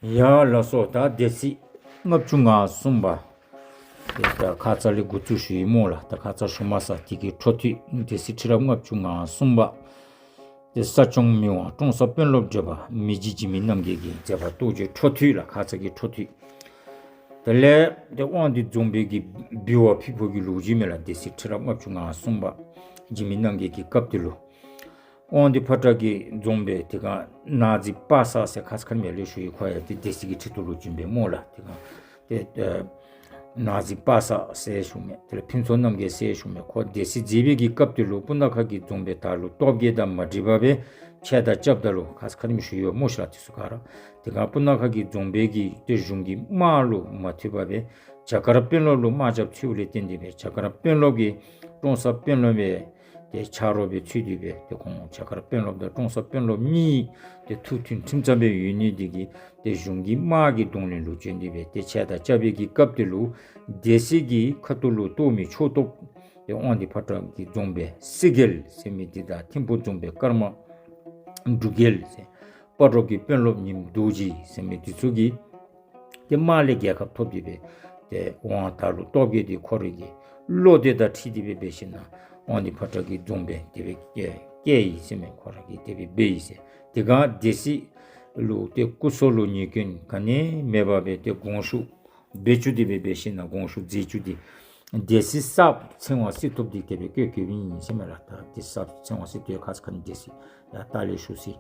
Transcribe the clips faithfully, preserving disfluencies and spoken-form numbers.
ཡ་ལགས་སོ། ད་སྡེ་སྲིད་ལྔ་བཅུ་ང་གསུམ་པ་དེ་ད་ཁ་ཙ་ལས་འགོ་བཙུགས་ཞུ་ཡི་སྨོ་ལགས། ད་ཁ་ཙ་ཞུ་མ་ཚར། དེ་གི་འཕྲོ་མཐུད། སྡེ་སྲིད་ཁྲི་རབས་ལྔ་བཅུ་ང་གསུམ་པ་དེ་ས་སྐྱོང་མི་དབང་ཀྲོང་གསར་དཔོན་སློབ་བགྲེས་པ་མི་རྗེ་འཇིགས་མེད་རྣམ་རྒྱལ་གྱི་མཛད་པ་རྟོགས་བརྗོད་འཕྲོ་མཐུད་ལགས། ཁ་ཙ་གི་འཕྲོ་མཐུད། དེ་ལས་དེ་དབང་འདུས་རྫོང་དཔོན་གྱི་འབུལ་བ་ཕུལ་ཕུལཝ་གི་ལོ་རྒྱུས་མས་ལགས། སྡེ་སྲིད་ཁྲི་རབས་ལྔ་བཅུ་ང་གསུམ་པ་འཇིགས་མེད་རྣམ་རྒྱལ་གྱི་སྐབས་དེ་ལུ་དབང་འདུས་ཕོ་བྲང་གི་རྫོང་དཔོན་དེ་སྒང་ནག་རྫི་པ་སངས་ཟེར་ཁ་ཙ་ཁ་ཉིནམ་ལས་ཞུ་ཡི། ཁོ་ཡང་དེ་སྡེ་སྲིད་ཀྱི་ཁྲི་ཐོག་ལུ་བྱོན་པས་སྨོ་ལགས། དེ་སྒང་དེ་ནག་རྫི་པ་སངས་ཟེར་ཞུཝ་མས། དེ་ལས་ཕུན་ཚོགས་རྣམ་རྒྱལ་ཟེར་ཞུཝ་མས། ཁོ་སྡེ་སྲིད་མཛད་པའི་གི་སྐབས་དེ་ལུ་སྤུ་ན་ཁ་གི་རྫོང་དཔོན་དར་ལུང་སྟོབས་རྒྱས་དང་མ་འགྲིགས་པར་སྦེ་ཆད་དང་རྐྱབ་ད་ལུ་ཁ་ཙ་ཁ་ཉིནམ་ཞུ་ཡི་སྨོ་ཤ་ལགས། དེ་ཚུ་ག་ར་དེ་སྒང་སྤུ་ན་ཁ་གི་རྫོང་དཔོན་གྱིས་དེ་གཞུང་གི་དམག་ལུ་མ་ཐུབ་པར་སྦེ་བྱ་དཀར་དཔོན་སློབ་ལུ་དམག་རྒྱབ་ཚུད་པ་ལས་བརྟེན་ཏེ་སྦེ་བྱ་དཀར་དཔོན་སློབ་ཀྱིས་ཀྲོང་གསར་དཔོན་སློབ་སྦེ་དེ་ཆ་རོགས་སྦེ་ཚུད་དེ་སྦེ་དེ་ཁོང་བྱ་དཀར་དཔོན་སློབ་དང་ཀྲོང་གསར་དཔོན་སློབ་གཉིས་དེ་ཐུགས་མཐུན་ཁྲིམས་གཙང་སྦེ་ཡོད་ནི་དེ་གིས་དེ་གཞུང་གི་དམག་གི་གདོང་ལེན་ལུ་བྱོན་ཏེ་སྦེ་དེ་ཆད་དང་རྐྱབ་པའི་གི་སྐབས་དེ་ལུ་སྡེ་སྲིད་ཀྱི་ཁ་ཐུག་ལུ་གཏོགས་མི་ཕྱོགས་གཏོགས་དེ་དབང་འདུས་ཕོ་བྲང་གི་རྫོང་དཔོན་སེ་གེལ་ཟེར་མི་དེ་དང་ཐིམ་ཕུ་རྫོང་དཔོན་ཀརྨ་འབྲུག་རྒྱལ་ཟེར་སྤ་རོ་གི་དཔོན་སློབ་ཉིམ་རྡོ་རྗེ་ཟེར་མི་དེ་ཚུ་གིས་དེ་དམག་ལས་རྒྱལ་ཁ་ཐོབ་སྟེ་སྦེ་དེ་དབང་དར་ལུང་སྟོབས་རྒྱས་དེ་ཁོ་རའི་གི་བློ་འདོད་དང་འཁྲིལ་ཏེ་སྦེ་འབད་ཞིན་ན་དབང་འདུས་ཕོ་བྲང་གི་རྫོང་དཔོན་དེ་སྦེ་བཀལ་བཀལ་ཡི་ཟེར་མས། ཁོ་ར་གིས་དེ་སྦེ་འབད་ཡི་ཟེར། དེ་སྒང་སྡེ་སྲིད་ལུ་དེ་སྐུ་སྲོག་ལུ་ཉེས་སྐྱོན་ག་ནི་མེད་པར་སྦེ་དེ་དགོངས་ཞུ་འབད་བཅུག་སྟེ་སྦེ་འབད་ཞིན་ན་དགོངས་ཞུ་མཛད་བཅུག་སྟེ་སྡེ་སྲིད་གསརཔ་ཚེ་དབང་སྲི་ཐུབ་དེ་དེ་སྦེ་བསྐོ་བསྐོཝ་ཨིན་ཟེར་མས་ལགས། ད་སྡེ་སྲིད་གསརཔ་ཚེ་དབང་སྲི་ཐུབ་ཁ་ཙ་ཁ་ཉིནམ་སྡེ་སྲིད་ཡར་ལྟག་ལས་ཞུ་ཅི།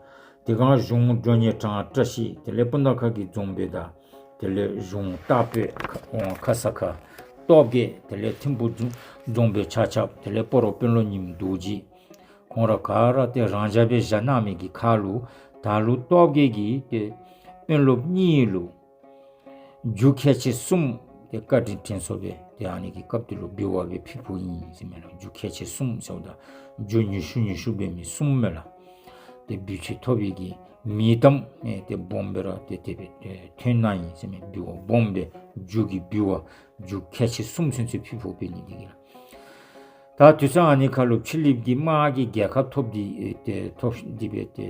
དེ་སྒང་གཞུང་མགྲོན་གཉེར་དྲང་བཀྲ་ཤིས་དེ་ལས་སྤུ་ན་ཁ་གི་རྫོང་དཔོན་དང་དེ་ལས་གཞུང་ལྟག་དཔོན་ཁ་ཁ་ས་ཁ་སྟོབས་རྒྱས་དེ་ལས་ཐིམ་ཕུ་རྫོང་རྫོང་དཔོན་ཆ་ཁྱབ་དེ་ལས་སྤ་རོ་དཔོན་སློབ་ཉིམ་རྡོ་རྗེ་ཁོང་ར་ག་ར་དེ་རང་འཇགས་སྦེ་བཞག་གནང་མི་གི་ཁར་ལུ་དར་ལུང་སྟོབས་རྒྱས་ཀྱིས་དེ་དཔོན་སློབ་གཉིས་ལུ་རྒྱུ་ཁལ་ཆེ་གསུམ་དེ་བཀའ་དྲིན་དྲན་གསོ་སྦེ་དེ་ཨ་ནི་གི་སྐབས་དེ་ལུ་འབུལ་བ་སྦེ་ཕུལ་ཕུལཝ་ཨིན་ཟེར་མས་ལགས། རྒྱུ་ཁལ་ཆེ་གསུམ་ཟེརཝ་ད་རྒྱུ་ཉི་ཤུ་ཉི་ཤུ་འབད་མི་གསུམ་མས་ལགས། དེ་འབུལ་ཆེ་ཐོབ་པའི་གི་མི་གཏམ་ཨེ་དེ་སྦོམ་སྦེ་ར་དེ་དེ་སྦེ་ཨེ་ཐོན་གནང་ཡི་ཟེར་མས། འབུལ་བ་སྦོམ་སྦེ་རྒྱུ་གི་འབུལ་བ་རྒྱུ་ཁལ་ཆེ་གསུམ་ཚུན་ཚོད་ཕུལ་ཕུལཝ་འབད་ནི་དེ་གིས་ལགས། ད་དུས་ཚོད་ཨ་ནི་ཁར་ལུ་ཕྱི་གླིངཔ་གི་དམག་གི་རྒྱལ་ཁ་ཐོབ་སྟེ་ཨེ་དེ་ཐོབ་སྟེ་སྦེ་དེ་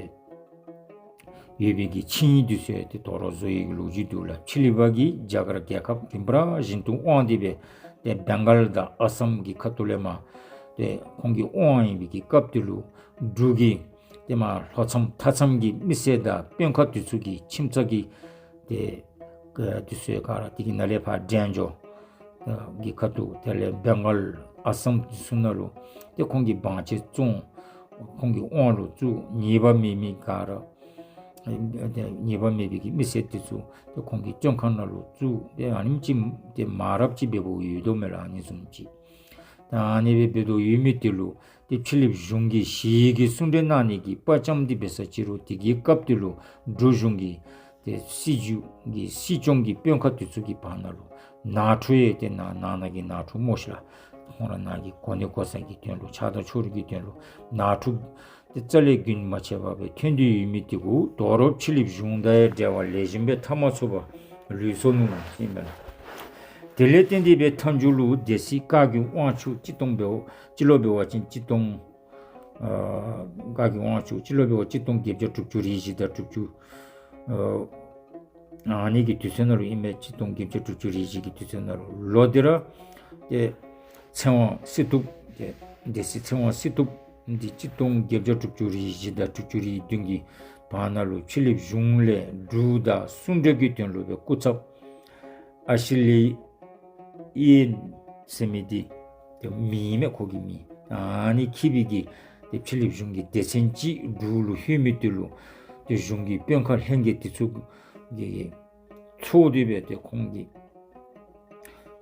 ཡོད་པའི་གི་ཆིངས་ཡིག་དེ་ཚུ་དེ་དོ་རུང་བཟོ་ཡི་གི་ལོ་རྒྱུས་འདུག་ལགས། ཕྱི་གླིངཔ་གིས་རྒྱ་གར་རྒྱལ་ཁབ་རིམ་པ་བཞིན་དུ་དབང་སྟེ་སྦེ་དེ་བེང་གཱལ་དང་ཨ་སམ་གྱི་ཁ་ཐུག་ལས་མར་དེ་ཁོང་གིས་དབང་ཡོད་པའི་གི་སྐབས་དེ་ལུ་འབྲུག་གི་དེ་མར་ལྷོ་མཚམས་མཐའ་མཚམས་ཀྱི་མི་སེར་དང་དཔོན་ཁག་དེ་ཚུ་གི་ཁྱིམ་ཚང་གི་དེ་ཨེ་དེ་ཚུ་ག་ར་དེ་གི་ནང་ལས་ཕར་འབྲས་ལྗོངས་ཨེ་གི་ཁ་ཐུག་དེ་ལས་བེང་གཱལ་ཨ་སམ་དེ་ཚུ་ནང་ལུ་དེ་ཁོང་གིས་དབང་ཆ་བཙོང་ཁོང་གི་དབང་ལུ་བཙུགས། ཉེས་པ་མེད་མི་ག་ར་ཨེ་དེ་ཉེས་པ་མེད་པའི་གི་མི་སེར་དེ་ཚུ་དེ་ཁོང་གི་བཙོན་ཁང་ནང་ལུ་བཙུགས། དེ་ཨ་ནེམ་ཅིག་དེ་མ་རབས་ཅིག་འབདཝ་ཡོད་དོ་མས་ལགས། ཨ་ནི་བཟུམ་ཅིག་ད་ཨ་ནི་སྦེ་འབད་དོ་ཡོད་མི་དེ་ལུ་དེ་ཕྱི་གླིངཔ་གཞུང་གིས་ཞི་བའི་གི་གསུང་གྲོས་གནང་ནི་གི་དཔའ་བཅམ་སྟེ་འབད་ས་ཅིག་རུང་དེ་གི་སྐབས་དེ་ལུ་འབྲུག་གཞུང་གི་དེ་སྲིད་བྱུས་ཀྱི་སྲིད་སྐྱོང་གི་དཔོན་ཁག་དེ་ཚུ་གི་བར་ན་ལུ་ནང་འཁྲུག་ཡང་དེ་ནང་ནང་ན་གི་ནང་འཁྲུག་སྨོ་ཤ་ལགས། ཁོང་ར་ནང་གི་གོ་གནས་གོ་ས་གི་དོན་ལུ་ཆགས་སྡང་ཕྱོགས་རིས་ཀྱི་དོན་ལུ་ནང་འཁྲུག་དེ་རྩ་ལས་རྒྱུན་མ་ཆད་པར་སྦེ་ཐོན་ཏེ་ཡོད་མི་དེ་གུ་དོ་རུང་ཕྱི་གླིངཔ་གཞུང་དང་ཡང་འབྲེལ་བ་ལེགས་ཤོམ་སྦེ་འཐབ་མ་ཚུགས་པར་ལུས་སོ་ནུག་ཟེར་ཨིན་མས་ལགས། དེ་ལས་བརྟེན་ཏེ་སྦེ་མཐའ་མཇུག་ལུ་སྡེ་སྲིད་བཀའ་བརྒྱུད་དབང་ཕྱུག་སྤྱི་གཏོང་འབད་བ་སྤྱི་ལོ་འབད་བ་ཅིན་སྤྱི་གཏོང་ཨ་བཀའ་བརྒྱུད་དབང་ཕྱུག་སྤྱི་ལོ་འབད་བ་སྤྱི་ལོ་སྟོང་བརྒྱད་བརྒྱ་དྲུག་ཅུ་རེ་བཞི་དང་དྲུག་ཅུ་ཨ་ཨ་ནི་གི་དུས་ཚོད་ནང་ལུ་ཨིན་མས། སྤྱི་ལོ་སྟོང་བརྒྱད་བརྒྱ་དྲུག་ཅུ་རེ་བཞི་གི་དུས་ཚོད་ནང་ལུ་ལོག་སྟེ་ར་ཏེ་ཚེ་དབང་སྲི་ཐུབ་ཏེ་སྡེ་སྲིད་ཚེ་དབང་སྲི་ཐུབ་འདི་སྤྱི་ལོ་སྟོང་བརྒྱད་བརྒྱ་དྲུག་ཅུ་རེ་བཞི་དང་དྲུག་ཅུ་རེ་བདུན་གྱི་བར་ན་ལུ་ཕྱི་གླིངཔ་གཞུང་ལས་འབྲུག་དང་གསུང་གྲོས་ཀྱི་དོན་ལུ་སྦེ་སྐུ་ཚབ་ཨ་ཤི་ལི་ཡན་ཟེར་མི་འདི་ཏེ་མི་ཨིན་མས། ཁོ་གི་མི་ཨ་ནི་འཁྱིད་པའི་གི་ཏེ་ཕྱི་གླིངཔ་གཞུང་གི་སྡེ་ཚན་ཅིག་འབྲུག་ལུ་ལྷོད་མི་དེ་ལུ་ཏེ་གཞུང་གི་དཔོན་ཁག་ལྷན་རྒྱས་དེ་ཚུ་གིས་ཚོགས་ཏེ་སྦེ་ཏེ་ཁོང་གི་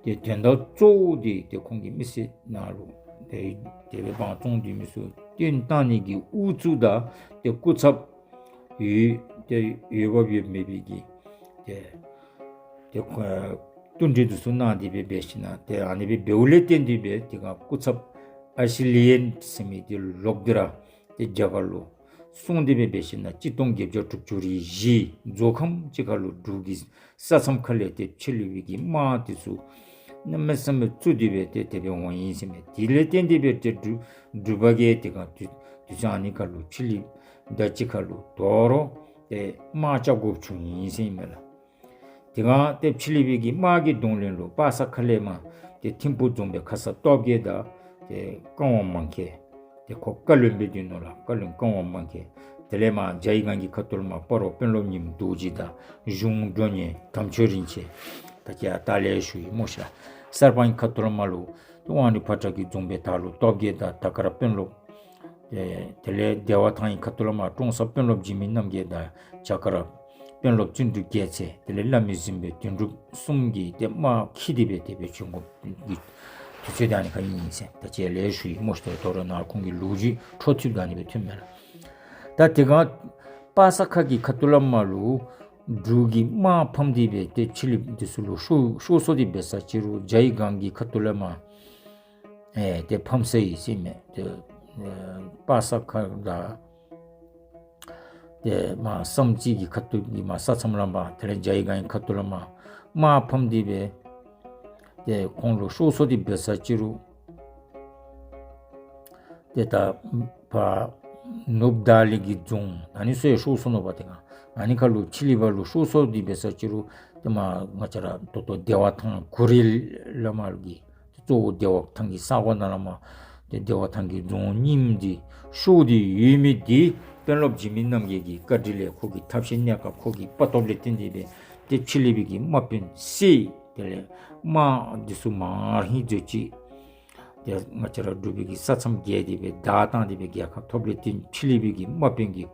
ཏེ་དོན་དག་གཙོ་བོ་འདི་ཏེ་ཁོང་གི་མི་སེར་ནང་ལུ་ཏེ་དེ་སྦེ་དབང་བཙོང་སྡོད་མི་ཚུ་བཏོན་བཏང་ནི་གི་ཨུ་ཚུགས་དང་ཏེ་སྐུ་ཚབ་ཡོད་ཏེ་འོས་འབབ་ཡོད་མེད་པའི་གི་ཏེ་ཏེ་ཁོ་བསྟུན་གྲོས་འདི་ཚུ་གནང་སྟེ་སྦེ་འབད་ཞིན་ན་ཏེ་ཨ་ནི་སྦེ་འབདཝ་ལས་བརྟེན་ཏེ་སྦེ་དེ་སྒང་སྐུ་ཚབ་ཨ་ཤི་ལི་ཡན་ཟེར་མི་འདི་ལོག་སྟེ་ར་ཏེ་རྒྱ་གར་ལུ་སོང་སྟེ་སྦེ་འབད་ཞིན་ན་སྤྱི་ལོ་སྟོང་བརྒྱད་བརྒྱ་དྲུག་ཅུ་རེ་བཞི་རྫོགས་ཁམས་ཅིག་ཁར་ལུ་འབྲུག་གི་ས་མཚམས་ཁ་ལས་ཏེ་ཕྱི་གླིངཔ་གི་དམག་འདི་ཚུ་གནམ་མེད་ས་མེད་བཙུགས་ཏེ་སྦེ་ཏེ་དེ་སྦེ་འོང་ཡི་ཟེར་མས། དེ་ལས་བརྟེན་ཏེ་སྦེ་ཏེ་འབྲུག་འབྲུག་པ་གིས་དེ་སྒང་དུས་དུས་ཚོད་ཨ་ནི་ཁར་ལུ་ཕྱི་གླིངཔ་དང་གཅིག་ཁར་ལུ་དོ་རུང་ཏེ་དམག་རྐྱབ་དགོཔ་བྱུང་ཡི་ཟེར་ཨིན་མས་ལགས། དེ་སྒང་ཏེ་ཕྱི་གླིང་པའི་གི་དམག་གི་གདོང་ལེན་ལུ་པ་ས་ཁ་ལས་མར་ཏེ་ཐིམ་ཕུག་རྫོང་དཔོན་ཁ་ས་སྟོབས་རྒྱས་དང་ཏེ་ཀ་ཝང་མང་ཁེལ། ཏེ་ཁོ་བཀའ་བློན་སྦེ་སྡོད་ནུག་ལགས། བཀའ་བློན་ཀ་ཝང་མང་ཁེལ། དེ་ལས་མར་ཇའི་སྒང་གི་ཁ་ཐུག་ལས་མར་སྤ་རོ་དཔོན་སློབ་ཉིམ་རྡོ་རྗེ་དང་གཞུང་མགྲོན་གཉེར་དམ་ཆོས་རིན་ཆེན། ད་ཅི་ད་ལས་ཞུ་ཡི་སྨོ་ཤ། གསར་སྤང་གི་ཁ་ཐུག་ལས་མར་ལུ་ཏེ་དབང་འདུས་ཕོ་བྲང་གི་རྫོང་དཔོན་དར་ལུང་སྟོབས་རྒྱས་དང་དར་དཀར་དཔོན་སློབ། ཏེ་དེ་ལས་བདེ་བ་ཐང་གི་ཁ་ཐུག་ལས་མར་ཀྲོང་གསར་དཔོན་སློབ་འཇིགས་མེད་རྣམ་རྒྱལ་དང་བྱ་དཀར་དཔོན་སློབ་བརྩོན་འགྲུས་རྒྱལ་མཚན། དེ་ལས་བླ་མའི་གཟིམ་དཔོན་དོན་གྲུབ་གསུམ་གྱིས་ཏེ་དམག་འཁྱིད་དེ་སྦེ་དེ་སྦེ་བྱོན་དགོ་པའི་གི་དུས་ཚོད་ད་ཨ་ནི་ཁར་ཨིན་ཟེར། ད་ཅི་ལས་ཞུ་ཡི་སྨོ་ཤ། དོ་རུང་ནཱ་ཁོང་གི་ལོ་རྒྱུས་འཕྲོ་མཐུད་ད་ཨ་ནི་སྦེ་ཐོནམ་མས་ལགས། ད་དེ་སྒང་པ་ས་ཁ་གི་ཁ་ཐུག་ལས་མར་ལུ་འབྲུག་གི་དམག་ཕམ་སྟེ་སྦེ་ཏེ་ཕྱི་གླིང་འདི་ཚུ་ལུ་ཤོར་ཤོར་སོང་སྟེ་འབད་ས་ཅིག་རུང་ཇའི་སྒང་གི་ཁ་ཐུག་ལས་མར་ཨེ་ཏེ་ཕམ་སོང་ཡི་ཟེར་མས། ཏེ་ཨེ་པ་ས་ཁ་དང་ཏེ་མར་བསམ་རྩེ་གི་ཁ་ཐུག་གི་མར་ས་མཚམས་ལས་མར་དེ་ལས་ཇའི་སྒང་གི་ཁ་ཐུག་ལས་མར་དམག་ཕམ་སྟེ་སྦེ་ཏེ་ཁོང་ལུ་ཤོར་སོང་སྟེ་འབད་ས་ཅིག་རུང་ཏེ་ད་ཕར་ནུབ་དར་ལི་གི་རྫོང་ཨ་ནི་ཚུ་ཡང་ཤོར་སོང་ནུག་པ། དེ་སྒང་ཨ་ནི་ཁར་ལུ་ཕྱི་གླིང་པ་ལུ་ཤོར་སོང་སྟེ་འབད་ས་ཅིག་རུང་ཏེ་མར་ང་བཅས་ར་ད་ལྟོ་བདེ་བ་ཐང་གུ་རི་ལས་མར་གི་གཙོ་བོ་བདེ་བ་ཐང་གི་ས་གོ་ནང་ལས་མར་ཏེ་བདེ་བ་ཐང་གི་རྫོང་རྙིངམ་འདི་ཤོར་ཏེ་ཡོད་མི་འདི་དཔོན་སློབ་འཇིགས་མེད་རྣམ་རྒྱལ་གྱི་བཀའ་དྲིན་ལས་ཁོ་གི་ཐབས་ཤེས་གནས་སྐབས་ཁོ་གི་དཔའ་སྟོབས་ལས་བརྟེན་ཏེ་སྦེ་ཏེ་ཕྱི་གླིང་པའི་གི་དམག་དཔོན་བསད། དེ་ལས་དམག་འདི་ཚུ་མང་རིང་མཛད་ཅི། ཏེ་ང་བཅས་ར་འབྲུག་པའི་གི་ས་མཚམས་བརྒལ་ཏེ་སྦེ་བདའ་བཏང་སྟེ་སྦེ་རྒྱལ་ཁ་ཐོབ་ལས་བརྟེན་ཕྱི་གླིང་པའི་གི་དམག་དཔོན་གྱི་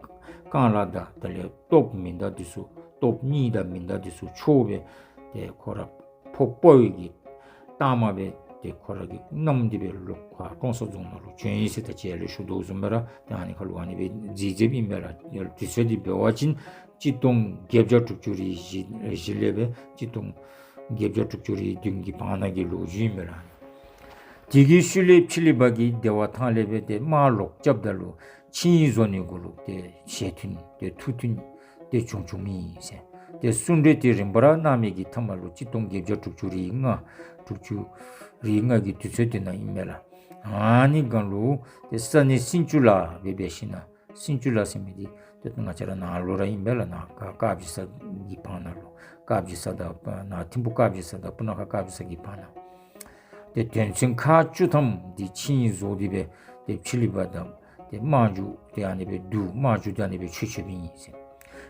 རྐང་ལག་དང་དེ་ལས་སྟོབས་མེ་མདའ་འདི་ཚུ་སྟོབས་གཉིས་དང་མེ་མདའ་འདི་ཚུ་འཕྱོག་སྦེ་ཏེ་ཁོ་ར་ཕོ་དཔའ་བོའི་གི་རྟགས་མ་སྦེ་ཏེ་ཁོ་ར་གིས་བསྣམས་ཏེ་སྦེ་ལོག་ཁོ་ཀྲོང་གསར་རྫོང་ནང་ལུ་བྱོན་ཡི་ཟེར་ད་ཅི་ལས་ཞུ་དོ་བཟུམ་སྦེ་ར་ཏེ་ཨ་ནི་ཁར་ལུ་ཨ་ནི་སྦེ་མཛད་མཛདཔ་ཨིན་པས་ལགས། དུས་ཚོད་འདི་འབད་བ་ཅིན་གཅིག་སྟོང་བརྒྱད་བརྒྱ་དྲུག་ཅུ་རེ་བཞི་བཞི་ལས་སྦེ་གཅིག་སྟོང་བརྒྱད་བརྒྱ་དྲུག་ཅུ་རེ་བདུན་གྱི་བར་ན་གི་ལོ་རྒྱུས་ཨིན་པས་ལགས། དེ་གི་ཤུལ་ལས་ཕྱི་གླིང་པ་གིས་བདེ་བ་ཐང་ལས་སྦེ་ཏེ་དམག་ལོག་རྐྱབ་ད་ལུ་ཆིངས་ཡིག་བཟོ་ནི་གུ་ལུ་ཏེ་ཞལ་མཐུན་ཏེ་ཐུགས་མཐུན་ཏེ་བྱུང་བྱུངམ་ཨིན་ཟེར། ཏེ་གསུང་གྲོས་དེ་རིམ་པར་གནང་མི་གི་མཐའ་མ་ལུ་གཅིག་སྟོང་བརྒྱད་བརྒྱ་དྲུག་ཅུ་རེ་ལྔ་དྲུག་ཅུ་རེ་ལྔ་གི་དུས་ཚོད་དེ་ནང་ཨིན་མས་ལགས། ཨ་ནི་སྒང་ལུ་ཏེ་ས་གནས་སིན་ཅུ་ལ་སྦེ་འབད་ཞིན་ན་སིན་ཅུ་ལ་ཟེར་མི་འདི་ཏེ་ང་བཅས་ར་ནཱ་ལུ་ར་ཨིན་པས་ལགས། ནཱ་དཀར་དཀར་སྦྱིས་ས་གི་བར་ན་ལུ་དཀར་སྦྱིས་ས་དང་ནཱ་ཐིམ་ཕུག་དཀར་སྦྱིས་ས་དང་སྤུ་ན་ཁ་དཀར་སྦྱིས་ས་གི་བར་ན་ཏེ་དོན་ཚན་ཁག་བཅུ་ཐམ་འདི་ཆིངས་ཡིག་བཟོ་སྟེ་སྦེ་ཏེ་ཕྱི་གླིང་པ་དང་ཏེ་དམག་འཇུ་ཏེ་ཨ་ནི་སྦེ་བསྡུ་དམག་འཇུ་ཏེ་ཨ་ནི་སྦེ་ཆོད་ཆོདཔ་ཨིན་ཟེར།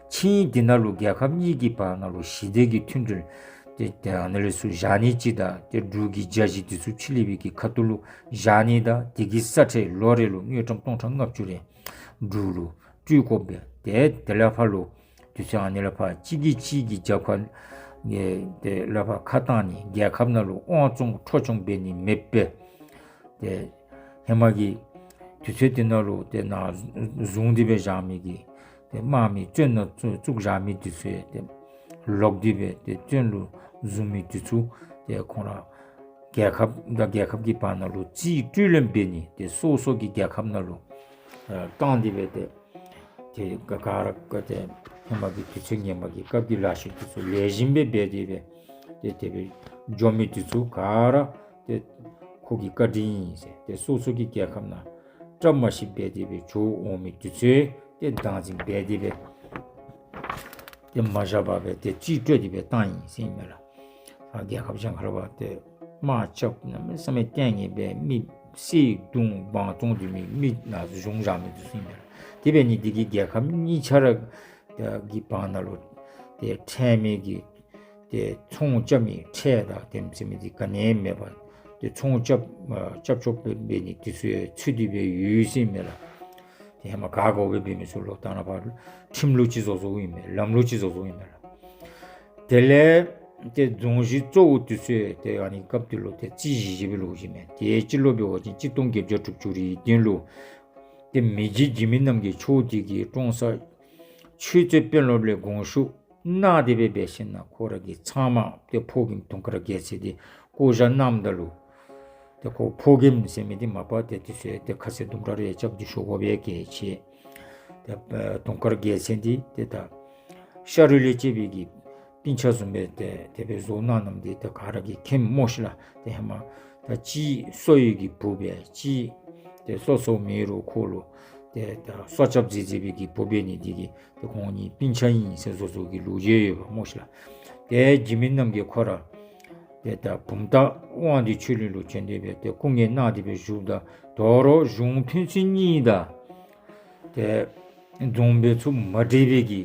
ཆིངས་ཡིག་འདི་ནང་ལུ་རྒྱལ་ཁབ་གཉིས་ཀྱི་བར་ན་ལུ་ཞི་བདེ་གི་མཐུན་འབྲེལ་ཏེ་ཏེ་ཨ་ནི་ལས་ཚུར་བཞག་ནི་ཅིག་དང་ཏེ་འབྲུག་གི་རྒྱ་གཞི་འདི་ཚུ་ཕྱི་གླིང་པའི་གི་ཁ་ཐུག་ལུ་བཞག་ནི་དང་དེ་གི་ས་ཁྲལ་ལོ་རེ་ལུ་དངུལ་ཀྲམ་སྟོང་ཕྲག་ལྔ་བཅུ་རེ་འབྲུག་ལུ་སྤྲོད་དགོཔ་སྦེ་ཏེ་དེ་ལས་ཕར་ལུ་དུས་ཚོད་ཨ་ནི་ལས་ཕར་གཅིག་གིས་གཅིག་གི་རྒྱབ་ཁར་ཨེ་དེ་ལས་ཕར་ཁ་བཏང་ནི་རྒྱལ་ཁབ་ནང་ལུ་དབང་བཙོང་འཕྲོག་བཅོམ་འབད་ནི་མེདཔ་སྦེ་ཏེ་ཧེ་མ་གི་དུས་ཚོད་དེ་ནང་ལུ་ཏེ་ནཱ་བཟུང་སྟེ་སྦེ་བཞག་མི་གི་ཏེ་དམག་མི་བཙོན་ནང་བཙུགས་བཙུགས་བཞག་མི་འདི་ཚུ་ཡང་ཏེ་ལོག་སྟེ་སྦེ་ཏེ་བཙོན་ལུ་བཟུང་མི་འདི་ཚུ་ཏེ་ཁོང་ར་རྒྱལ་ཁབ་དང་རྒྱལ་ཁབ་ཀྱི་བར་ན་ལུ་རྩིས་སྤྲོད་ལེན་འབད་ནི་ཏེ་སོ་སོ་གི་རྒྱལ་ཁབ་ནང་ལུ་ཨ་བཏང་སྟེ་སྦེ་ཏེ་ཏེ་ག་ག་ར་ག་ཏེ་ཧེ་མ་གི་དུས་ཚོད་ངན་པ་གི་སྐབས་ཀྱི་ལཱ་ཤུལ་འདི་ཚུ་ལེགས་ཤོམ་སྦེ་འབད་དེ་སྦེ་ཏེ་དེ་སྦེ་འགྱོ་མི་འདི་ཚུ་ག་ར་ཏེ་ཁོ་གི་བཀའ་དྲིན་ཨིན་ཟེར། ཏེ་སོ་སོ་གི་རྒྱལ་ཁབ་ནང་བཀྲ་མ་ཤིསཔ་སྦེ་དེ་སྦེ་འགྱོ་འོང་མི་འདི་ཚུ་ཏེ་བདག་འཛིན་འབད་དེ་སྦེ་ཏེ་མ་བཞག་པར་སྦེ་ཏེ་རྩིས་སྤྲོད་དེ་སྦེ་བཏང་ཡི་ཟེར་ཨིན་མས་ལགས། ཨ་རྒྱལ་ཁབ་གཞན་ཁར་འབད་དེ་དམག་རྐྱབ་གནམ་མེད་ས་མེད་ལྟས་ངན་སྦེ་མི་བསད་རྡུང་འབངས་བཙོང་སྡོད་མི་མི་ནཱ་བཟུང་བཞག་མི་འདི་ཚུ་ཨིན་མས་ལགས། དེ་འབད་ནི་འདི་གིས་རྒྱལ་ཁབ་གཉིས་ཆ་ར་གི་བར་ན་ལུ་ཏེ་ཁྲལ་མེད་ཀྱི་ཏེ་ཚོང་རྐྱབ་མི་ཁྲལ་དང་དེམ་ཟེར་མི་འདི་ག་ནི་ཡང་མེད་པར་ཏེ་ཚོང་རྐྱབ་ཨ་རྐྱབ་ཆོགཔ་སྦེ་འབད་ནི་འདི་ཚུ་ཡང་ཚུད་དེ་སྦེ་ཡོད་ཟེར་ཨིན་མས་ལགས། ཏེ་ཧེ་མ་ག་དགོ་སྦེ་འབད་མི་ཚུ་ལོག་བཏང་ལས་ཕར་ཁྲིམས་ལུགས་ཅིག་བཟོ་བཟོཝ་ཨིན་མས། ལམ་ལུགས་ཅིག་བཟོ་བཟོཝ་ཨིན་མས་ལགས། དེ་ལས་ཏེ་རྫོང་གཞི་གཙོ་བོ་འདི་ཚུ་ཡང་ཏེ་ཨ་ནི་སྐབས་འདི་ལུ་ཏེ་རྩིས་བཞི་བཞི་སྦེ་ལོག་ཅི་མས། ཏེ་སྤྱི་ལོ་འབད་བ་ཅིན་གཅིག་སྟོང་བརྒྱད་བརྒྱ་དྲུག་ཅུ་རེ་བདུན་ལུ་ཏེ་མི་རྗེ་འཇིགས་མེད་རྣམ་རྒྱལ་མཆོག་འདི་གིས་ཀྲོང་གསར་ཆོས་རྩེ་དཔོན་སློབ་ལས་དགོངས་ཞུ་གནང་སྟེ་སྦེ་འབད་ཞིན་ན་ཁོ་ར་གི་ཚབ་མ་ཏེ་ཕོ་རྒནམ་དུང་དཀར་རྒྱལ་མཚན་འདི་བསྐོ་བཞག་གནངམ་ད་ལུ་ཏེ་ཁོ་ཕོ་རྒནམ་ཟེར་མི་འདི་མ་པ་ཏེ་དུས་ཚོད་ཏེ་ཁ་ཟས་ལྡུམ་ར་རེ་རྐྱབ་སྟེ་ཞུ་དགོ་པའི་གལ་ཆེ། ཏེ་ཨ་དུང་དཀར་རྒྱལ་མཚན་འདི་ཏེ་ད་ཤ་རུས་ལས་སྐྱེས་པའི་གི་སྤུན་ཆ་བཟུམ་སྦེ་ཏེ་དེ་སྦེ་བཟོ་གནང་གནངམ་འདི་ཏེ་ག་ར་གིས་མཁྱེནམ་སྨོ་ཤི་ལགས། ཏེ་ཧེ་མ་ད་ཅིག་སོ་ཡོད་ཀྱི་བུ་སྦེ་ཅིག་ཏེ་སོ་སོ་མེད་རུང་ཁོ་ལུ་ཏེ་ད་སྲོག་སྐྱབས་མཛད་མཛད་པའི་གི་བུ་འབད་ནི་འདི་གིས་ཏེ་ཁོང་གཉིས་སྤུན་ཆ་ཨིན་ཟེར་བཟོ་བཟོཝ་གི་ལོ་རྒྱུས་ཡོདཔ་སྨོ་ཤི་ལགས། ཏེ་འཇིགས་མེད་རྣམ་རྒྱལ་ཁོ་ར་ཏེ་ད་བུམ་ཐང་དབང་འདུས་ཆོས་གླིང་ལུ་བྱོན་ཏེ་སྦེ་ཏེ་སྐུ་ངལ་གནང་སྟེ་སྦེ་བཞུགསཔ་ད་དོ་རུང་གཞུང་ཕན་ཚུན་གཉིས་དང་ཏེ་རྫོང་དཔོན་ཚུ་མ་འགྲིགས་པའི་གི་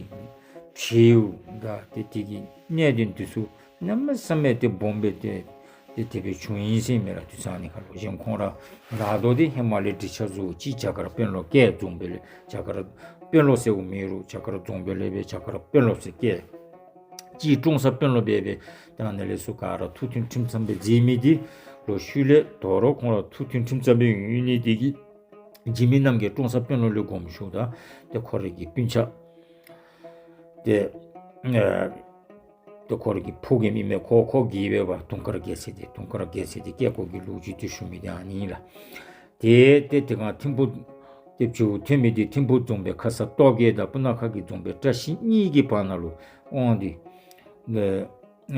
བྱེལཝ་དང་ཏེ་དེ་གི་གནད་དོན་འདི་ཚུ་གནམ་མེད་ས་མེད་ཏེ་སྦོམ་སྦེ་ཏེ་ཏེ་དེ་སྦེ་བྱུང་ཡི་ཟེར་མས་ལགས། དུས་ཚོད་ནི་ཁར་ལུ་གཞན་ཁོང་ར་ལཱ་དོ་འདི་ཧེ་མ་ལས་འགྲིག་ཆ་བཟོ་ཅིག་བྱ་དཀར་དཔོན་སློབ་བཀལ། རྫོང་དཔོན་ལས་བྱ་དཀར་དཔོན་སློབ་ཟེརཝ་མེད་རུང་བྱ་དཀར་རྫོང་དཔོན་ལས་སྦེ་བྱ་དཀར་དཔོན་སློབ་ཟེར་བཀལ། ཅིག་ཀྲོང་གསར་དཔོན་སློབ་སྦེ་སྦེ་ད་ཨ་ནི་ལས་ཚུ་ག་ར་ཐུགས་མཐུན་ཁྲིམས་གཙང་སྦེ་མཛད་མི་འདི་ལུ་ཤུལ་ལས་དོ་རུང་ཁོང་ར་ཐུགས་མཐུན་ཁྲིམས་གཙང་སྦེ་ཡོད་ནི་འདི་གིས་འཇིགས་མེད་རྣམ་རྒྱལ་ཀྲོང་གསར་དཔོན་སློབ་ལས་དགོངསམ་ཞུཝ་ད་ཏེ་ཁོ་རའི་གི་སྤུན་ཆ་ཏེ་ཨ་ཏེ་ཁོ་རའི་གི་ཕོ་རྒནམ་ཨིན་མས། ཁོ་ཁོ་གིས་སྦེ་འབད་དུང་དཀར་རྒྱལ་མཚན་འདི་དུང་དཀར་རྒྱལ་མཚན་འདི་བཀལ་དགོ་གི་ལོ་རྒྱུས་འདི་ཞུ་མི་འདི་ཨ་ནི་ཨིན་ལགས། ཏེ་ཏེ་དེ་སྒང་ཐིམ་ཕུག་ཏེ་བྱེལཝ་ཐོན་མི་འདི་ཐིམ་ཕུག་རྫོང་དཔོན་ཁ་ས་སྟོབས་རྒྱས་དང་སྤུ་ན་ཁ་གི་རྫོང་དཔོན་བཀྲ་ཤིས་གཉིས་ཀྱི་བར་ན་ལུ་དབང་འདུས་ཨེ་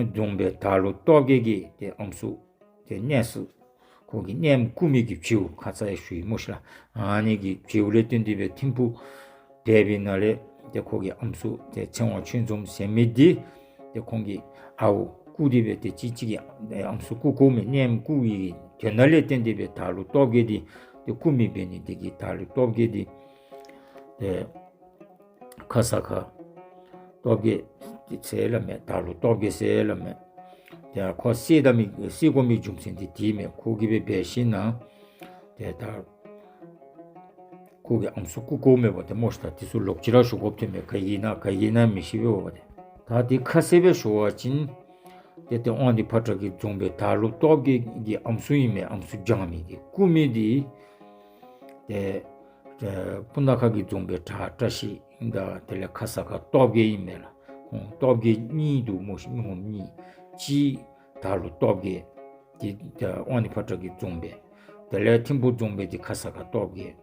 རྫོང་དཔོན་དར་ལུང་སྟོབས་རྒྱས་ཀྱི་ཏེ་ཨམ་སྲུ་ཏེ་གནས་སུ་ཁོ་གི་གནསམོ་བཀུག་མི་གི་བྱེལཝ་ཁ་ཙ་ཡང་ཞུ་ཡི་སྨོ་ཤིག་ལགས། ཨ་ནི་གི་བྱེལཝ་ལས་བརྟེན་ཏེ་སྦེ་ཐིམ་ཕུག་སྡེ་པའི་ནང་ལས་ཏེ་ཁོ་གི་ཨམ་སྲུ་ཏེ་ཚེ་དབང་ཆོས་འཛོམས་ཟེར་མི་འདི་ཏེ་ཁོང་གི་ཨརཝ་བཀུག་སྟེ་སྦེ་ཏེ་གཅིག་གཅིག་གི་ཨམ་སྲུ་བཀུག་བཀུག་མི་གནསམོ་བཀུག་པའི་དོན་དག་ལས་བརྟེན་ཏེ་སྦེ་དར་ལུང་སྟོབས་རྒྱས་འདི་ཏེ་བཀུག་མི་འབད་ནི་འདི་གིས་དར་ལུང་སྟོབས་རྒྱས་འདི་ཏེ་ཁ་ས་ཁ་སྟོབས་རྒྱས་ཟེར་སླབ་མས། དར་ལུང་སྟོབས་རྒྱས་ཟེར་སླབ་མས། ཏེ་ཁོ་བསད་ད་མི་བསད་དགོ་མི་རྒྱུ་མཚན་འདི་དེ་མས། ཁོ་གིས་སྦེ་འབད་ཞིན་ན་ཏེ་ད་ཁོ་གི་ཨམ་སྲུ་བཀུག་བཀུག་མི་འབདཝ་ད་སྨོ་ཤིག་ལགས། དེ་ཚུ་ལོག་ཅི་ར་ཞུ་དགོཔ་ཐོན་མས། ག་གིས་ན་ག་གིས་ན་མི་ཤེས་པས་འབདཝ་ད། ད་དེ་ཁ་གསལ་སྦེ་ཞུ་བ་ཅིན་ཏེ་ཏེ་དབང་འདུས་ཕོ་བྲང་གི་རྫོང་དཔོན་དར་ལུང་སྟོབས་རྒྱས་ཀྱི་ཨམ་སྲུ་ཨིན་མས། ཨམ་སྲུ་སྦྱང་མི་འདི་བཀུག་མི་འདི་ཏེ་ཏེ་སྤུ་ན་ཁ་གི་རྫོང་དཔོན་བྲག་བཀྲ་ཤིས་དང་དེ་ལས་ཁ་ས་ཁ་སྟོབས་རྒྱས་ཨིན་མས་ལགས། ཁོང་སྟོབས་རྒྱས་གཉིས་འདུག་སྨོ་ཤིག། མི་ངོམ་གཉིས། གཅིག་དར་ལུང་སྟོབས་རྒྱས་འདི་ཏེ་དབང་འདུས་ཕོ་བྲང་གི་རྫོང་དཔོན། དེ་ལས་ཐིམ་ཕུག་རྫོང་དཔོན་འདི་ཁ་ས་ཁ་སྟོབས་རྒྱས་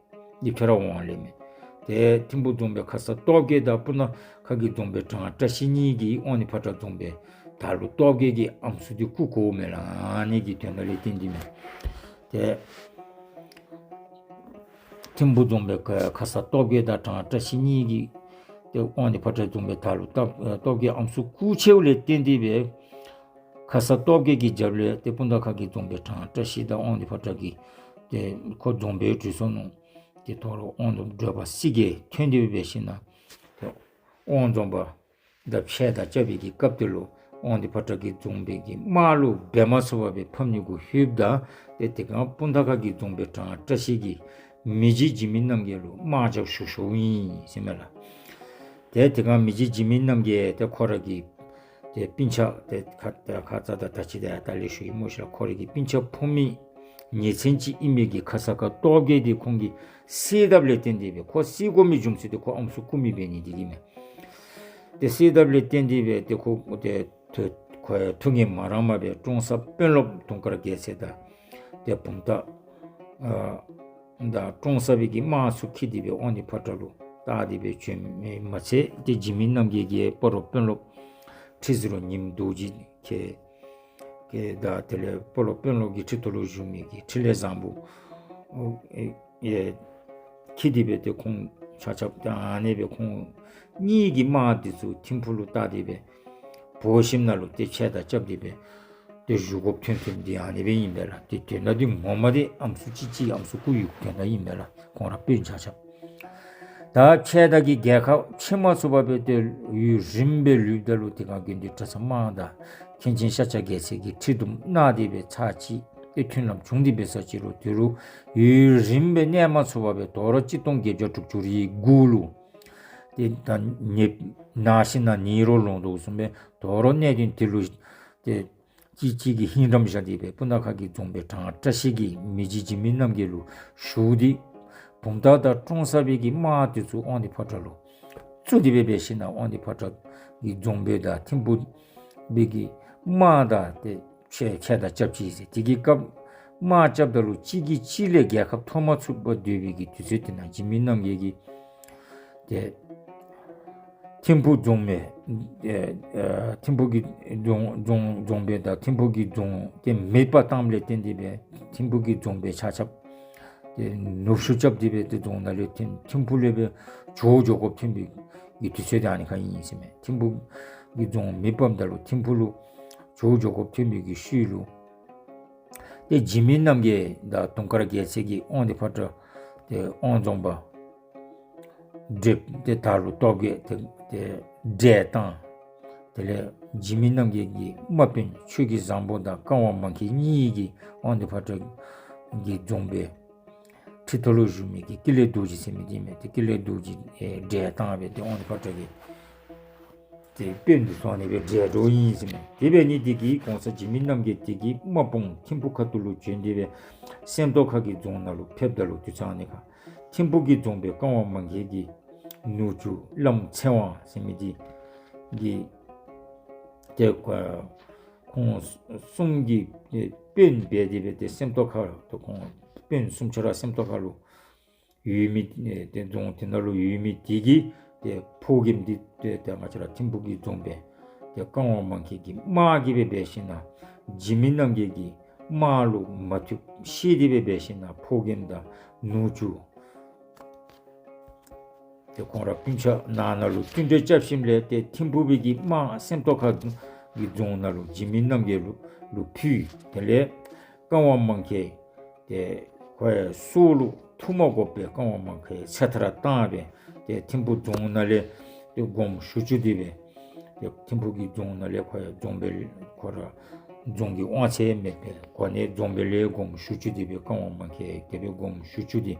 འདི་ཁྱོད་ར་འོང་ལས་མས། ཏེ་ཐིམ་ཕུག་རྫོང་དཔོན་ཁ་ས་སྟོབས་རྒྱས་དང་སྤུ་ན་ཁ་གི་རྫོང་དཔོན་བྲག་བཀྲ་ཤིས་གཉིས་ཀྱིས་དབང་འདུས་ཕོ་བྲང་རྫོང་དཔོན་དར་ལུང་སྟོབས་རྒྱས་ཀྱི་ཨམ་སྲུ་འདི་བཀུག་བཀུགཔ་མས་ལགས། ཨ་ནི་གི་དོན་དག་ལས་བརྟེན་ཏེ་མས། ཏེ་ཐིམ་ཕུག་རྫོང་དཔོན་ཁ་ཁ་ས་སྟོབས་རྒྱས་དང་བྲག་བཀྲ་ཤིས་གཉིས་ཀྱིས་ཏེ་དབང་འདུས་ཕོ་བྲང་རྫོང་དཔོན་དར་ལུང་སྟོབས་སྟོབས་རྒྱས་ཨམ་སྲུ་བཀུག་ཆེཝ་ལས་བརྟེན་ཏེ་སྦེ་ཁ་ས་སྟོབས་རྒྱས་ཀྱི་རྒྱབ་ལས་ཏེ་སྤུ་ན་ཁ་གི་རྫོང་དཔོན་བྲག་བཀྲ་ཤིས་དང་དབང་འདུས་ཕོ་བྲང་གི་ཏེ་ཁོ་རྫོང་དཔོན་གྲོལ་སོ་ནུག། ཏེ་དོ་རུང་དབང་འདུས་བགྲེས་པ་སྲིད་རྒྱས་ཐོན་ཏེ་སྦེ་འབད་ཞིན་ན་ཏེ་དབང་རྫོང་པ་དང་ཕྱད་དང་རྐྱབ་པའི་གི་སྐབས་དེ་ལུ་དབང་འདུས་ཕོ་བྲང་གི་རྫོང་དཔོན་གྱི་དམག་ལུ་འབད་མ་ཚུགས་པར་སྦེ་ཕམ་ནི་གུ་ལྷོདཔ་ད་ཏེ་དེ་སྒང་སྤུ་ན་ཁ་གི་རྫོང་དཔོན་བྲག་བཀྲ་ཤིས་ཀྱིས་མི་རྗེ་འཇིགས་མེད་རྣམ་རྒྱལ་ལུ་དམག་རྒྱབ་ཞུ་ཞུཝ་ཨིན་ཟེར་མས་ལགས། ཏེ་དེ་སྒང་མི་རྗེ་འཇིགས་མེད་རྣམ་རྒྱལ་ཏེ་ཁོ་ར་གི་ཏེ་སྤུན་ཆ་ཏེ་ཁ་ཏེ་ཁ་ཙ་དང་ད་ཅི་ད་ཡར་ད་ལས་ཞུ་ཡི་སྨོ་ཤིག་ལགས། ཁོ་ར་གི་སྤུན་ཆ་ཕོ་མོ་ཉེ་ཚན་ཅིག་ཨིན་མི་གི་ཁ་ས་ཁ་སྟོབས་རྒྱས་འདི་ཁོང་གིས་བསད་དཔ་ལས་བརྟེན་ཏེ་སྦེ་ཁོ་བསད་དགོ་མི་རྒྱུ་མཚན་འདི་ཁོ་ཨམ་སྲུ་བཀུག་མི་འབད་ནི་འདི་གིས་མས། ཏེ་བསད་དཔ་ལས་བརྟེན་ཏེ་སྦེ་ཏེ་ཁོ་ཏེ་ཐུགས་ཁོ་ཐུགས་ངལ་མ་རངསམ་སྦེ་ཀྲོང་གསར་དཔོན་སློབ་དུང་དཀར་རྒྱལ་མཚན་དང་ཏེ་བུམ་ཐང་ཨ་དང་ཀྲོང་གསར་པའི་གི་དམག་ཚུ་འཁྱིད་དེ་སྦེ་དབང་འདུས་ཕོ་བྲང་ལུ་བཏགས་ཏེ་སྦེ་བྱོན་མི་མ་ཚད་ཏེ་འཇིགས་མེད་རྣམ་རྒྱལ་གྱིས་སྤ་རོ་དཔོན་སློབ་ཁྲི་ཟུར་ཉིམ་རྡོ་རྗེ་ཁྱེད་ཁྱེད་དང་དེ་ལས་སྤ་རོ་དཔོན་སློབ་ཀྱི་ཁྲི་ཐོག་ལུ་བཞུགས་མི་གི་འཕྲིན་ལས་བཟང་པོ་ཨེ་ཨེ་འཁྱིད་དེ་སྦེ་ཏེ་ཁོང་ཆ་ཁྱབ་ཏེ་ཨ་ནི་སྦེ་ཁོང་གཉིས་ཀྱི་དམག་འདི་ཚུ་ཐིམ་ཕུག་ལུ་བཏགས་ཏེ་སྦེ་འབོ་ཞིནམ་ལས་ཏེ་ཕྱད་དང་རྐྱབ་སྟེ་སྦེ་ཏེ་བཞུགས་དགོཔ་ཐོན་ཐོནམ་འདི་ཨ་ནི་སྦེ་ཨིན་པས་ལགས། ཏེ་དོན་དག་འདི་ངོ་མ་འདི་ཨམ་སྲུ་གཅིག་གཅིག་ཨམ་སྲུ་བཀུག་ཡི་དོན་དག་ཨིན་པས་ལགས། ཁོང་ར་དཔོན་ཆ་ཁྱབ། ད་ཕྱད་དང་གི་རྒྱལ་ཁ་ཕྱེ་མ་ཚུགས་པར་སྦེ་ཏེ་ཡུན་རིངམོ་སྦེ་ལུསཔ་ད་ལུ་དེ་སྒང་དགེ་འདུན་གྲྭ་ཚང་དམངས་དང་མཁན་ཆེན་ཤཱཀྱ་རྒྱལ་མཚན་གྱིས་འཁྲུག་འདུམ་གནང་སྟེ་སྦེ་ཚར་གཅིག་ཏེ་མཐུན་ལམ་བྱུང་སྟེ་སྦེ་ས་ཅིག་རུང་དེ་རུང་ཡུན་རིངམོ་སྦེ་གནས་མ་ཚུགས་པར་སྦེ་དོ་རུང་གཅིག་སྟོང་བརྒྱད་བརྒྱ་དྲུག་ཅུ་རེ་དགུ་ལུ་ཏེ་ད་ནད་ན་ཞིན་ན་ནད་རོ་ལངས་དོ་བཟུམ་སྦེ་དོ་རུང་གནད་དོན་དེ་ལུ་ཏེ་གཅིག་གཅིག་གིས་ཧིང་རམ་བཞག་སྟེ་སྦེ་སྤུ་ན་ཁ་གི་རྫོང་དཔོན་བྲག་བཀྲ་ཤིས་ཀྱིས་མི་རྗེ་འཇིགས་མེད་རྣམ་རྒྱལ་ལུ་ཞུ་སྟེ་བུམ་ཐང་དང་ཀྲོང་གསར་པའི་གི་དམག་དེ་ཚུ་དབང་འདུས་ཕོ་བྲང་ལུ་བཙུགས་ཏེ་སྦེ་འབད་ཞིན་ན་དབང་འདུས་ཕོ་བྲང་གི་རྫོང་དཔོན་དང་ཐིམ་ཕུག་པའི་གི་དམག་དང་ཏེ་ཕྱད་ཕྱད་དང་རྐྱབ་ཅི་ཟེར། དེ་གི་སྐབས་དམག་རྐྱབ་ད་ལུ་གཅིག་གིས་གཅིག་ལས་རྒྱལ་ཁ་ཐོབ་མ་ཚུགས་པར་སྡོད་པའི་གི་དུས་ཚོད་དེ་ནང་འཇིགས་མེད་རྣམ་རྒྱལ་གྱིས་ཏེ་ཐིམ་ཕུག་རྫོང་དཔོན་ཨེ་ཨེ་ཐིམ་ཕུག་གི་རྫོང་རྫོང་རྫོང་དཔོན་དང་ཐིམ་ཕུག་གི་རྫོང་ཏེ་མེདཔ་བཏངམ་ལས་བརྟེན་ཏེ་སྦེ་ཐིམ་ཕུག་གི་རྫོང་དཔོན་ཆ་ཁྱབ་ཏེ་ནུབ་ཕྱོགས་རྐྱབ་སྟེ་སྦེ་ཏེ་རྫོང་ནང་ལས་ཐིམ་ཐིམ་ཕུག་ལས་སྦེ་བྱོག་འགྱོ་དགོཔ་ཐོན་པའི་གི་དུས་ཚོད་དེ་ཨ་ནི་ཁར་ཨིན་ཟེར་མས། ཐིམ་ཕུག་ གི་རྫོང་མེ་སྤརཝ་ད་ལུ་ཐིམ་ཕུག་ལུ་ཇོ་བོ་ཇོ་ཁོ་ཐོན་པའི་གི་ཤུལ་ལུ་ཏེ་འཇིགས་མེད་རྣམ་རྒྱལ་དང་དུང་དཀར་རྒྱལ་མཚན་གྱིས་དབང་འདུས་ཕོ་བྲང་ཏེ་དབང་རྫོང་པ་བགྲེསཔ་ཏེ་དར་ལུ་སྟོབས་རྒྱས་ཏེ་ཏེ་བསྒྲལ་བཏང་། དེ་ལས་འཇིགས་མེད་རྣམ་རྒྱལ་གྱི་རྨགཔ་དཔོན་ཆོས་ཀྱི་བཟང་པོ་དང་བཀའ་དབང་མང་ཁེལ་གཉིས་ཀྱིས་དབང་འདུས་ཕོ་བྲང་གི་རྫོང་དཔོན་ཁྲི་ཐོག་ལུ་བཞུགས་མི་གི་ཀུན་ལེགས་རྡོ་རྗེ་ཟེར་མི་འདི་མས། ཏེ་ཀུན་ལེགས་རྡོ་རྗེ་ཨེ་བསྒྲལ་བཏང་སྦེ་ཏེ་དབང་འདུས་ཕོ་བྲང་གི་ཏེ་དཔོན་དུ་སོང་ནི་སྦེ་བསྒྲལ་འགྲོ་ཡི་ཟེར་མས། དེ་འབད་ནི་དེ་གིས་གོང་ས་འཇིགས་མེད་རྣམ་རྒྱལ་དེ་གིས་དམག་དཔུང་ཐིམ་ཕུག་ཁ་ཐུག་ལུ་བྱོན་ཏེ་སྦེ་སེམས་རྟོགས་ཁ་གི་རྫོང་ནང་ལུ་ཕེབས་ད་ལུ་དུས་ཚོད་ཨ་ནི་ཁར་ཐིམ་ཕུག་གི་རྫོང་དཔོན་བཀའ་དབང་མང་ཁེལ་གྱི་ནུ་གཅུང་བླམ་ཚེ་དབང་ཟེར་མི་འདི་གིས་ཏེ་ཁོང་གསུམ་གྱི་དཔོན་འབད་དེ་སྦེ་ཏེ་སེམས་རྟོགས་ཁ་ཏེ་ཁོང་དཔོན་གསུམ་ཆ་ར་སེམས་རྟོགས་ཁ་ལུ་ཡོད་མི་ཨེ་ཏེ་རྫོང་དེ་ནང་ལུ་ཡོད་མི་དེ་གིས་ཏེ་ཕོ་རྒནམ་འདི་ཏེ་ཏེ་ང་བཅས་ར་ཐིམ་ཕུག་གི་རྫོང་དཔོན་ཏེ་བཀའ་དབང་མང་ཁེལ་གྱི་དམག་གིས་སྦེ་འབད་ཞིན་ན་འཇིགས་མེད་རྣམ་རྒྱལ་གྱི་དམག་ལུ་མ་ཐུབ་ཤེས་ཏེ་སྦེ་འབད་ཞིན་ན་ཕོ་རྒནམ་དང་ནུ་གཅུང་ཏེ་ཁོང་ར་སྤུན་ཆ་ནང་ན་ལུ་བསྟུན་གྲོས་རྐྱབ་ཞིནམ་ལས་ཏེ་ཐིམ་ཕུག་པའི་གི་དམག་སེམས་རྟོགས་ཁ་གི་རྫོང་ནང་ལུ་འཇིགས་མེད་རྣམ་རྒྱལ་ལུ་ལུ་ཕུལ། དེ་ལས་བཀའ་དབང་མང་ཁེལ་ཏེ་ཁོ་ཡང་སྲོག་ལུ་ཐུག་མ་དགོ་པར་བཀའ་དབང་མང་ཁེལ་ཚེ་ཐར་བཏང་སྦེ་ཏེ་ཐིམ་ཕུག་རྫོང་ནང་ལས་ཏེ་དགོངསམ་ཞུ་བཅུག་སྟེ་སྦེ་ཏེ་ཐིམ་ཕུག་གི་རྫོང་ནང་ལས་ཁོ་ཡང་རྫོང་དཔོན་ཁོ་ར་རྫོང་གི་དབང་ཚད་མེད་པའི་སྒོ་ནས་རྫོང་དཔོན་ལས་དགོངསམ་ཞུ་བཅུག་སྟེ་སྦེ་བཀའ་དབང་མང་ཁེལ་དེ་སྦེ་དགོངསམ་ཞུ་བཅུག་སྟེ་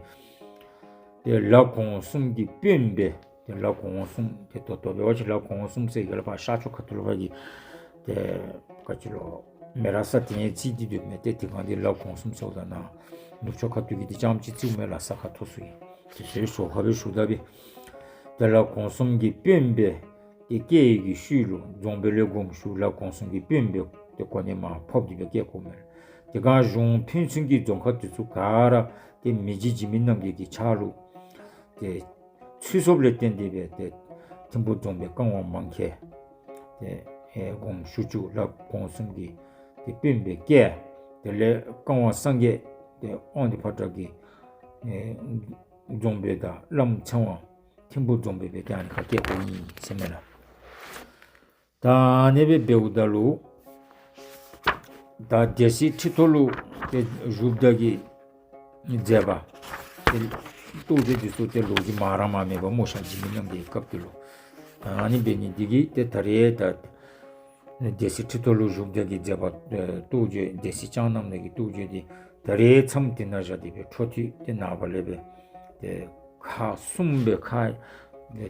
ཏེ་ལ་གོང་གསུམ་གྱི་དཔོན་སྦེ་ཏེ་ལ་གོང་གསུམ་ཏེ་ད་ལྟོ་འབད་བ་ཅིན་ལ་གོང་གསུམ་ཟེར་ག་ལས་ཕར་ཤར་ཕྱོགས་ཁ་ཐུག་ལུ་ཕར་གྱི་ཏེ་ག་ཅི་ལོ་མེ་རག་ས་དེ་ཡང་རྩིས་ཏེ་འདུག་མས། ཏེ་དེ་སྒང་འདི་ལ་གོང་གསུམ་ཟེརཝ་ད་ནཱ་ནུབ་ཕྱོགས་ཁ་ཐུག་གི་འདི་རྐྱངམ་ཅིག་རྩིཝ་མས། ལ་ས་ཁ་ཐུག་ཚུ་གི་ཏེ་ཟེར་ཞོར་ཁ་སྦེ་ཞུ་ད་སྦེ་ཏེ་ལ་གོང་གསུམ་གྱི་དཔོན་སྦེ་ཏེ་བསྐོས་ཡི་གི་ཤུལ་ལུ་རྫོང་དཔོན་ལས་དགོངསམ་ཞུ། ལ་གོང་གསུམ་གྱི་དཔོན་སྦེ་ཏེ་ཁོ་ནི་མར་ཕབ་སྟེ་སྦེ་བསྐོས་བཀོཝ་མས། དེ་སྒང་གཞུང་ཕན་ཚུན་གྱི་རྫོང་ཁག་དེ་ཚུ་ག་ར་ཏེ་མི་རྗེ་འཇིགས་མེད་རྣམ་རྒྱལ་གྱི་ཕྱག་ལུ་ཏེ་ཚུད་སོཔ་ལས་བརྟེན་ཏེ་སྦེ་ཏེ་ཐིམ་ཕུག་རྫོང་དཔོན་བཀའ་དབང་མང་ཁེལ་ཏེ་ཨེ་དགོངསམ་ཞུ་བཅུག། ལ་གོང་གསུམ་གྱི་ཏེ་དཔོན་སྦེ་བསྐོས། དེ་ལས་བཀའ་དབང་སངས་རྒྱས་ཏེ་དབང་འདུས་ཕོ་བྲང་གི་ཨེ་རྫོང་དཔོན་དང་བླམ་ཚེ་དབང་ཐིམ་ཕུག་རྫོང་དཔོན་སྦེ་ཏེ་ཨ་ནི་ཁར་བསྐོས་བཀོཝ་ཨིན་ཟེར་མས་ལགས། ད་ཨ་ནི་སྦེ་འབདཝ་ད་ལུ་ད་སྡེ་སྲིད་ཁྲི་ཐོག་ལུ་ཏེ་བཞུགསཔ་ད་གི་མཛད་པ་ཏེ་རྟོགས་བརྗོད་འདི་ཚུ་ཏེ་ལོ་རྒྱུས་མ་ར་མ་མེད་པ་སྨོ་ཤ། འཇིགས་མེད་རྣམ་རྒྱལ་གྱི་སྐབས་དེ་ལུ། ཨ་ནི་འབད་ནི་འདི་གིས་ཏེ་ད་རེས་ད་སྡེ་སྲིད་ཁྲི་ཐོག་ལུ་བཞུགསཔ་ད་གི་མཛད་པ་ཨེ་རྟོགས་བརྗོད་སྡེ་སྲིད་བསྐྱངས་གནང་ནི་གི་རྟོགས་བརྗོད་འདི་ད་རེས་མཚམས་འདི་ནང་བཞག་སྟེ་སྦེ་འཕྲོ་མཐུད་དེ་ནངས་པ་ལས་སྦེ་ཏེ་ཁག་གསུམ་སྦེ་ཁག་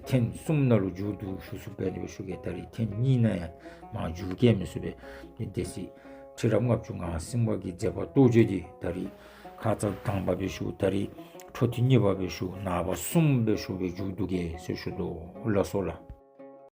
ཐེངས་གསུམ་ནང་ལུ་མཇུག་བསྡུ་ཞུ་ཚུགས་པས་ནི་སྦེ་ཞུ་གེ། ད་རེས་ཐེངས་གཉིས་ནང་ཡང་མཇུག་བསྐྱལ་མི་ཚུགས་པས། ཏེ་སྡེ་སྲིད་ཁྲི་རབས་ལྔ་བཅུ་ང་གསུམ་པ་གི་མཛད་པ་རྟོགས་བརྗོད་འདི་ད་རེས་ཁ་ཙ་དང་པ་སྦེ་ཞུ། ད་རེས་འཕྲོ་མཐུད་གཉིས་པ་སྦེ་ཞུ། ནངས་པ་གསུམ་སྦེ་ཞུ་སྦེ་མཇུག་བསྡུ་གེ་ཟེར་ཞུ་དོ་ལགས་སོ་ལགས།